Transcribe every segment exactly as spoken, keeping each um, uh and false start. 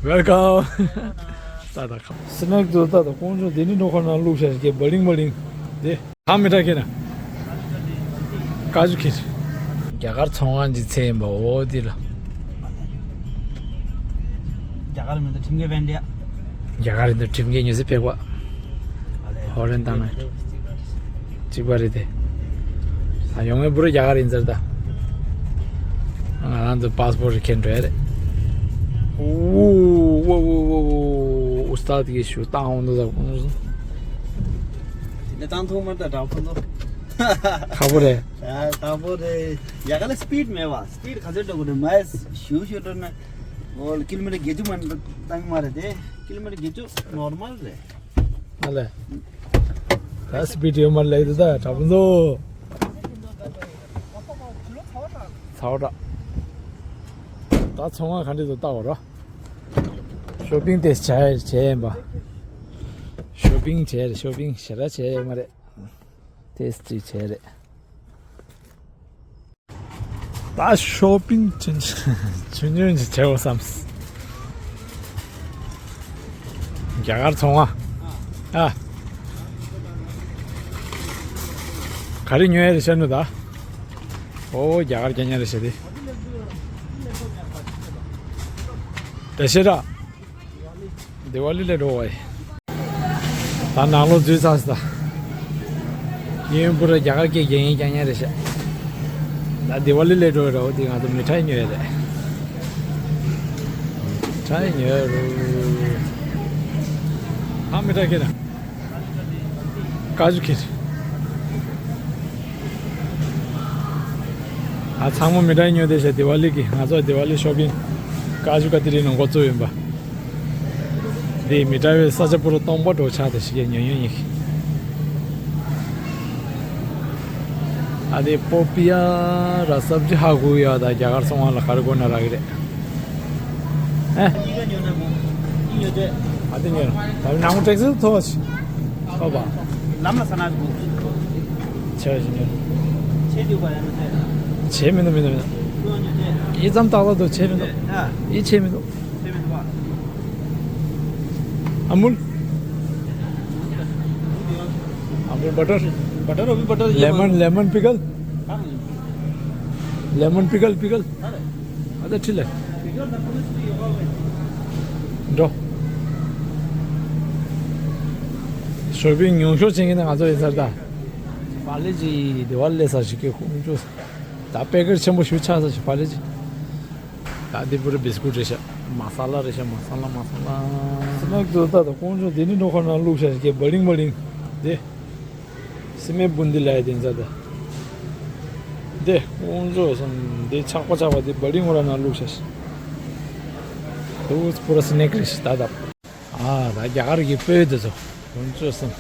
Welcome. ད་ད་ཁ། སི་ནེག་དུ་ད་ད་ཀོང་ཇོ་དེ་ནི་ནོ་ཁོ་ན་བླུགས་བཞག་གི་བ་ལིང་བ་ལིང་། དེ་ཧ་མི་ཏྲ་ཁེ་ན། ཀ་ཇུ་ཁེ། རྒྱ་གར་ཚོང་ཁང་གི་ཚལ་ཡིན་པ་འོ་དེ་ལ། རྒྱ་གར་མི་འདུག་ཁྲིམས་འགལ་བན་དེ། རྒྱ་གར་འདི་ཁྲིམས་འགལ་ཉོས་ཟི་ཕེག་པ། ཧོ་རན་དང་ན། གཅིག་པ་རེད་དེ། ད་ཡོང་ངེ་བུ་རུ་རྒྱ་གར་ཡིན་ཟེར་ད། ང་རང་ཚོ་པཱ་སི་པོར་ཁྱེར་འགྲོ་ཡ་རེད། ཨུ་ཨུ་སྟཱད་ཀྱི་ཤུ་བཏང་འོང་འདུག་ད། དེ་བཏང་ཐུབ་མ་ད་དྲག་པོ་འདུག་ཁ་པོ་རེད། ཨ་དྲག་པོ་རེད། ཡ་ག་ལ་སི་པིཌ་མེད་བ། སི་པིཌ་ག་ཚོད་འགྲོ་དགོས་རེད། མ་ཤུ་ཤུ་འགྲོ་ན། ཨོ་ཀི་ལོ་མི་ཊར་བརྒྱད་ཅུ་མ་བཏང་མ་རེད་དེ། ཀི་ལོ་མི་ཊར་བརྒྱད་ཅུ་ནོར་མལ་རེད། ཨ་ལས། ད་སི་པིཌ་ཡོད་མ་ལེགས་འདུག་ད་དྲག་པོ་འདུག་ཚ་བ་དྲག་ད་ཚོང་ཁང་ག་འདྲ་འདུག་ལྟ་བ་རོ། ཤོ་པིང་དེ་བྱས་བྱས་ཡིན་པ། ཤོ་པིང་བྱས་རེད། ཤོ་པིང་ཞེ་དྲག་བྱས་ཡོད་མ་རེད། དེ་ཅིག་བྱས་རེད། ད་ཤོ་པིང་ཆུང་ཆུང་ཆུང་ཆུང་ཅིག་བྱེད་དགོས་བསམ། རྒྱ་གར་ཚོང་ཁང་། ཨ། ག་རེ་ཉོ་ཡ་རེད་ཤ་ནུ་ད། ཨོ་རྒྱ་གར་རྒྱ་ཉ་རེད་ཤ་དེ། དེ་ཤེས་ར། དི་ཝ་ལི་ལས་འགྲོ་བ་ཡི། ད་ནང་ལོགས་འཛུལ་ཚར་སོང་ད། ཡིན་པུ་ར་རྒྱ་གར་སྐད་རྒྱག་ཡིན་རྐྱང་རྐྱང་རེད་ཤག་ད་དི་ཝ་ལི་ལས་འགྲོ་བའི་ར་བ་འདི་ང་ཚོ་མི་ཁྲ་ཉོས་རེད། མི་ཁྲ་ཉོས་རུ། ཧ་མི་ཁྲ་ཁེ་ན། ཀ་ཇུ་ཁེ་རེད། ཨ་ཚང་མ་མི་ཁྲ་ཉོས་བསྡད་ཤག་དི་ཝ་ལི་གི་ང་ཚོ་དི་ཝ་ལི་ཤོ་པིང་། ཀ་ཇུ་ཀ་ཏི་རི་ནང་འགོ་བཙུགས་ཡིན་པ། འདི་མི་འདྲ་བའི་ས་ཆ་པུ་རུ་སྟོང་པ་འགྲོ་ཆགས་དེ་ཞིག་ཉོ་ཉོ་ཡིན། ཨ་དེ་པོ་པི་ཡ་ར་སབ་ཇི་ཧ་གུ་ཡ་ད་རྒྱ་གར་སོང་བ་ལ་ག་རེ་དགོས་ན་རག་གི་རེད། ཨ་དེ་ཉོ་ད་ནང་ཊེག་སི་ཐོག་ཐོག་པ། ལམ་ལ་ས་ན་གུ་ཆེ་བ་ཞིག་ཉོ། ཆེ་དུས་པ་ཡང་ན་ཆེ་མི་འདུག་མི་འདུག་མི་འདུག་ཨི་ཙམ་ཏག་ཏག་འདུག་ཆེ་མི་འདུག་ཨི་ཆེ་མི་འདུག་ཨ་མུལ། ཨ་མུལ་བ་ཊར། བ་ཊར་ཨོ་བི་བ་ཊར། ལེ་མོན་ལེ་མོན་པི་ཀལ། ལེ་མོན་པི་ཀལ་པི་ཀལ། ཨ་ད་ཁྲི་ལེ། འགྲོ། ཞོ་པིང་ཉུང་ཤོས་བྱེད་མཁན་ནི་ང་ཚོ་ཡིན་ས་རེད་ད། ཕ་ལེ་ཇི་དེ་བ་ལས་ས་ཞིག་གི་ཁུངས་བཅུག་ད་པེ་ཀེཊ་ཆེན་པོ་ཞིག་ཆགས་ས་ཞིག་ཕ་ལེ་ཇི། ད་འདི་པུ་ར་བིས་ཀུཊ་རེད་ཤག་མ་ས་ལ་རེད་ཤག་མ་ས་ལ་མ་ས་ལ། སི་ནེག་དུ་ད་ད་ཀོང་ཇོ་དེ་ནི་འགྲོ་ཁོ་ན་བླུགས་ཤག་ཞིག་བ་ལིང་བ་ལིང་། དེ། སི་མེ་བུན་དི་ལ་ཡ་དེ་ཚ་དེ། དེ་ཀོང་ཇོ་སམ་དེ་ཆག་པ་ཆག་པ་དེ་བ་ལིང་བ་ལ་ན་བླུགས་ཤག་ཞིག་དུ་པུ་ར་སི་ནེག་རེད་ཤག་ད་ད། ཨ་ད་རྒྱ་གར་གྱི་སྤོས་དེ་ཚོ་ཀོང་ཇོ་སམ།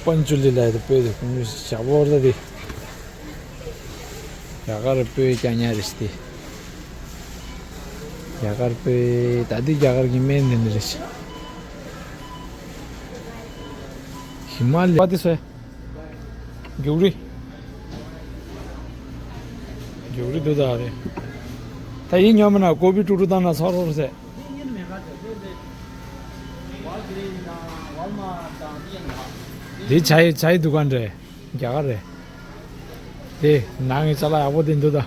པན་ཅུ་ལི་ལ་ཡ་དེ་སྤོས་དེ་ཀོང་ཇོ་ཞག་པོ་ར་དེ། རྒྱ་གར་སྤོས་རྐྱང་རྐྱང་རེད་ཤག་དེ། རྒྱ་གར་སྤོས་ད་དུས་རྒྱ་གར་གྱི་སྨན་འདི་འདྲ་རེད་ཤག་ཧི་མ་ལ་ཡ་པ་དེ་སོ། རྒྱུག་རི། རྒྱུག་རི་འདུག་ད་རེད། ད་ཡིན་ཉོ་མིན་ན་ཀོ་བི་ཀྲུག་ཀྲུག་བཏང་ན་ཚོར་རོ་ཟེར། འདི་ཇའི་ཇའི་འདུ་ཁང་རེད། རྒྱ་གར་རེད། དེ་ནང་གི་ཅ་ལག་ཡག་པོ་དེ་འདུག་ད། དེ་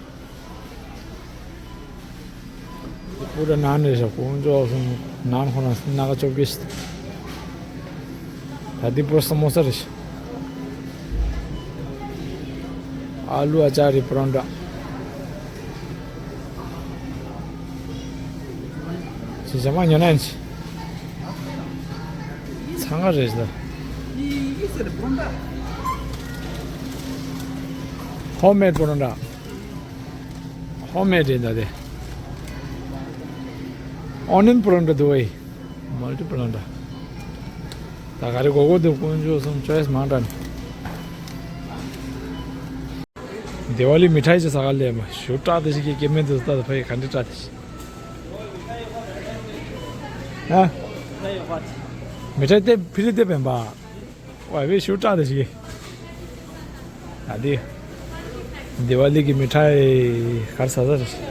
པུ་ར་ནང་ནས་ཞོག་ཀོང་ཇོ་སོང་ནང་ཁོ་ན་སྣ་ཁ་བཅོ་བརྒྱད་ཞིག་ད་འདི་པུ་ར་ས་མོ་ས་རེད་ཤག་ཨ་ལུ་ཨ་ཅར་རི་པ་རོན་ཊ། ཅི་ཞག་མ་ཉོ་ན་ཡིན་ཅི། ཚང་ཁ་རེད་ལ། ཧོམ་མེད་པ་རོན་ཊ། ཧོམ་མེད་རེད་ད་དེ། ཨོ་ནིན་པ་རོན་ཊ་འདུག་བས། མལ་ཊི་པ་རོན་ཊ། ད་ག་རེ་དགོས་དགོས་འདུག་ཀོང་ཇོ་སོང་ཅོའི་སི་མང་དྲགས་ནས། དི་ཝ་ལི་མི་ཁྲའི་ཅིག་ཟ་ག་ལས་མ་ཞུ་སྐྲག་དེ་ཞིག་གི་སྐྱེ་དམན་དུ་ལྟ་དུ་ཕ་ཡི་ག་འདྲི་སྐྲག་དེ་ཞིག་ཨ། མི་ཁྲའི་དེ་ཕི་ལི་དེ་བན་པ། ཝའི་བའི་ཞུ་སྐྲག་དེ་ཞིག་ཨ་དི། དི་ཝ་ལི་གི་མི་ཁྲའི་གར་ཟ་ཟ་རེ་ཞིག་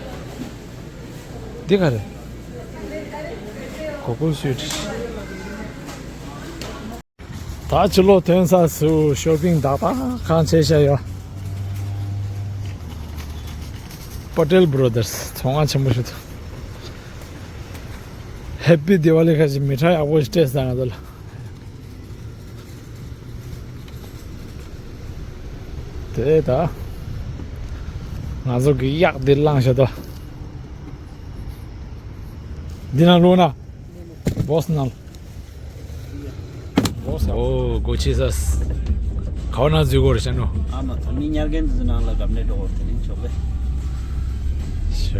འདི་ག་རེ། གོ་ཀུ་སུད། ད་ཕྱི་ལོགས་ཐོན་ས་སུ་ཤོ་པིང་ད་པ་གང་བྱས་བཞག་ཡོད། པ་ཊེལ་བྷ་རོ་དར་སི་ཚོང་ཁང་ཆེན་པོ་ཞིག་འདུག་ཧེ་པི་དི་ཝ་ལི་ཁ་ཅིག་མི་ཁྲ་ཡག་པོ་ཞིག་སྤྲད་སོང་ང་ཚོ་ལ། དེ་ད། ང་ཚོ་གི་གཡག་འདི་བླངས་བཞག་ད། འདི་ནང་ལོག་ན། བོ་སི་ནང་། བོ་སི་ཨོ་སྒོ་ཕྱེ་ས། ག་བ་ན་འཛུལ་དགོས་རེད་ཤ་ནོ། ཨ་མ་ཚོ་མི་ཉར་མཁན་དེ་ཚོ་ནང་ལ་གབ་ནས་འགྲོ་དགོས་དེ་རིང་ཆོག་པས། ཞོ་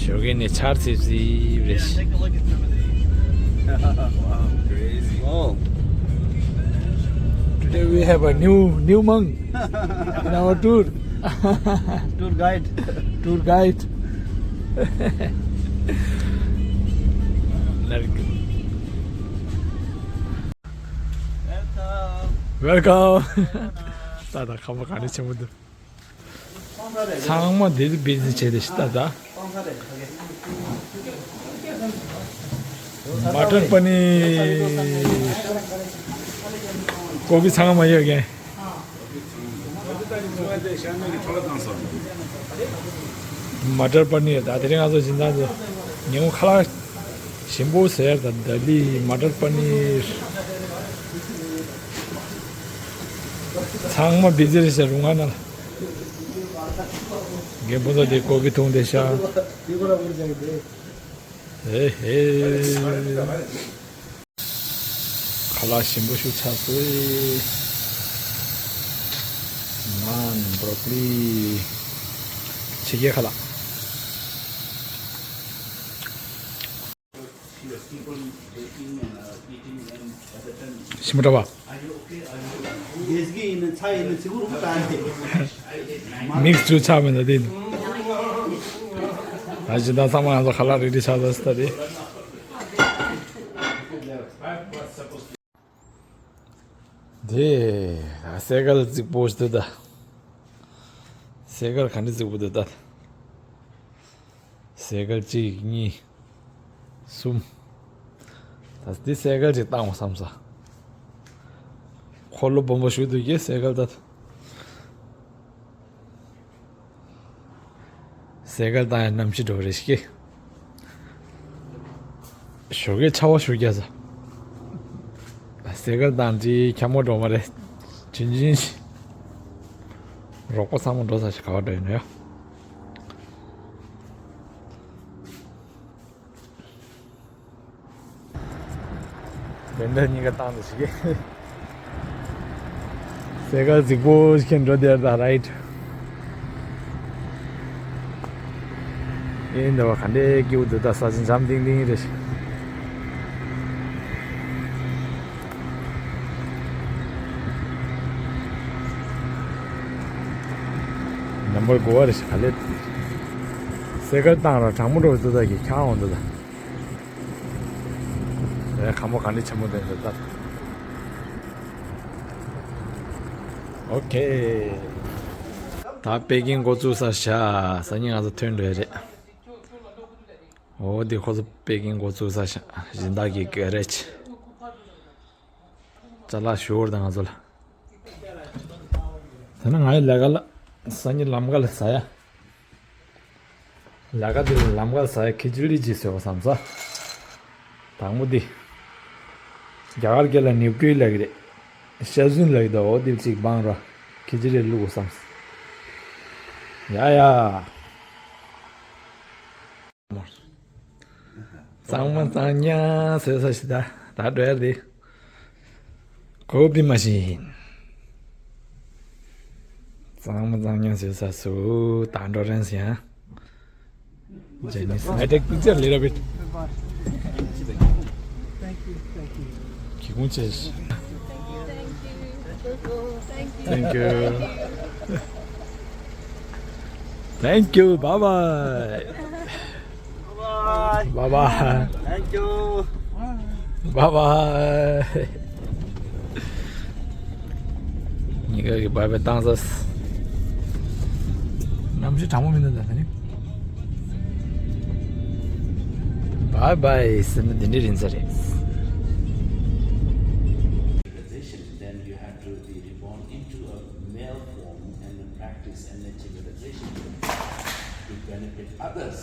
ཞོ་གས་ནས་ཆར་སིབ་སིབ་རེད། Wow, crazy. Oh. Today we have a new new monk in our tour. Tour guide. Tour guide. Welcome. Welcome. ད་ད་ཁམས་པ་ག་ནས་ཆེན་པོ་འདུག་ཚང་མ་འདི་ཚོ་བི་ཛི་བྱས་ཏེ་ཤི་ད་ད། མ་ཊར་པ་ནིར། ཀོ་བི་ཚང་མ་ཡོད་ཀྱང་། མ་ཊར་པ་ནིར་ད་དེ་རིང་ང་ཚོ་སྦྱིན་བདག་ཚོ་ཉིན་མོ་ཁ་ལག་ཞིམ་པོ་ཟེར་ད་ད་ལི་མ་ཊར་པ་ནིར། ཚང་མ་བི་ཛི་རེད་ཟེར་རུང་ང་ན་ལ། རྒན་པོ་ཚོ་དེ་ཀོ་བི་འཐུང་བསྡད་ཤག་ཨེ་ཧེ། ཁ་ལག་ཞིམ་པོ་ཞིག་ཆགས་སོང་། ནཱན། བྷོ་རོ་ཀོ་ལི། ཕྱེད་ཀའི་ཁ་ལག་ཞིམ་པོ་འདྲ་བ། མིག་སི་ཅུ་ཆགས་མེད་ན་དེ་ནི། ད་ཇི་ལྟར་ཚང་མ་ང་ཚོ་ཁ་ལག་རེ་རེ་ཆགས་ས་སི་ད་དེ། དེ། ད་སེ་གལ་རྫིག་པོ་ཞིག་འདུག་ད། སེ་གལ་ག་འདྲ་རྫིག་པོ་འདུག་ད། སེ་གལ་གཅིག་གཉིས། གསུམ། ད་འདི་སེ་གལ་གཅིག་བཏང་བ་བསམ་ས། འཁོར་ལོ་སྦོམ་པོ་ཞིག་འདུག་གི་སེ་གལ་ད། སེ་གལ་བཏང་ཡ་གནམ་གཤིས་འགྲོ་རེ་ཞིག་གི་ཞོགས་ཀས་ཆར་པ་ཞིག་རྒྱག་ས། སེ་གལ་བཏང་དེ་འཁྱམ་པོ་འགྲོ་མ་རེད། ཇིན་ཇིན་ཞིག་རོགས་པ་ཚང་མ་འགྲོ་ས་ཞིག་ག་པར་འགྲོ་ཡིན་ན་ཡ། དེ་འདྲ་གཉིས་ཀ་བཏང་དུ་ཞིག་གི་སེ་གལ་རྫིག་པོ་ཞིག་འགྲོ་དེར་ད་རའིཊ། ཡིན་འདི་བ་ག་འདྲའི་སྐྱིད་པོ་འདུག་ད་ས་ཆ་འཇམ་ཐིང་ཐིང་རེད་ཤག་ནམ་བར་གོ་བ་རེད་ཤག་ག་ལེ། སེ་གལ་བཏང་ར་གྲང་མོ་འགྲོ་བའི་ཚོད་ལྟ་གི་འཁྱག་འོང་འདུག་ད། རེད། ཁ་མོ་ག་འདྲ་ཆེན་པོ་འདུག་འདུག་ད། ཨོ་ཁེ། ད་པེ་ཀིང་འགོ་བཙུགས་ས་ཤག་སང་ཉིན་ང་ཚོ་ཐོན་འགྲོ་ཡ་རེད། འོ་འདི་ཁོ་ཚོ་པེ་ཀིང་འགོ་བཙུགས་ས་ཤག་སྦྱིན་བདག་གི་ག་རེ་ཆེ། ཅ་ལག་ཞུ་བར་དང་ང་ཚོ་ལ། ད་ནི་ང་ཡི་ལས་ཀ་ལ་སང་ཉིན་ལམ་ཁ་ལ་ཟ་ཡ། ལས་ཀ་འདི་ལ་ལམ་ཁ་ལ་ཟ་ཡ་ཁི་ཅི་ལི་ཅི་ཟེར་བ་བསམ་ས། དང་པོ་འདི། རྒྱ་གར་སྐད་ལ་ནིབ་ཀུའི་ལབ་ཀྱི་རེད། ཤ་ཟུན་ལབ་ཀྱི་འདུག་འོ་འདི་གཅིག་སྦང་ར། ཁི་ཅི་ལི་བླུགས་བསམ། ཡ་ཡ། གཙང་མ་གཙང་ཉག་བཟོས་ས་ཞིག་ད་ད་འགྲོ་ཡ་རེད། ཀོ་པི་མ་ཤིན། གཙང་མ་གཙང་ཉག་བཟོས་ས་སུ་ད་འགྲོ་རན་ཟིན་ཡ། Chinese. I take picture little bit. Thank you, thank you. ཁྱེད་ཀུན་ཆེ། Thank you. Thank you. Bye bye. Bye bye. Bye bye. Thank you. Bye bye. ཉི་ག་གི་བྷའི་བྷའི་བཏང་ས། གནམ་གཤིས་གྲང་མོ་མི་འདུག་ད་ནི། Bye bye ཟེར་ན་འདི་འདྲ་རིང་ས་རེད། Then you have to be reborn into a male form and then practice energy realization to benefit others.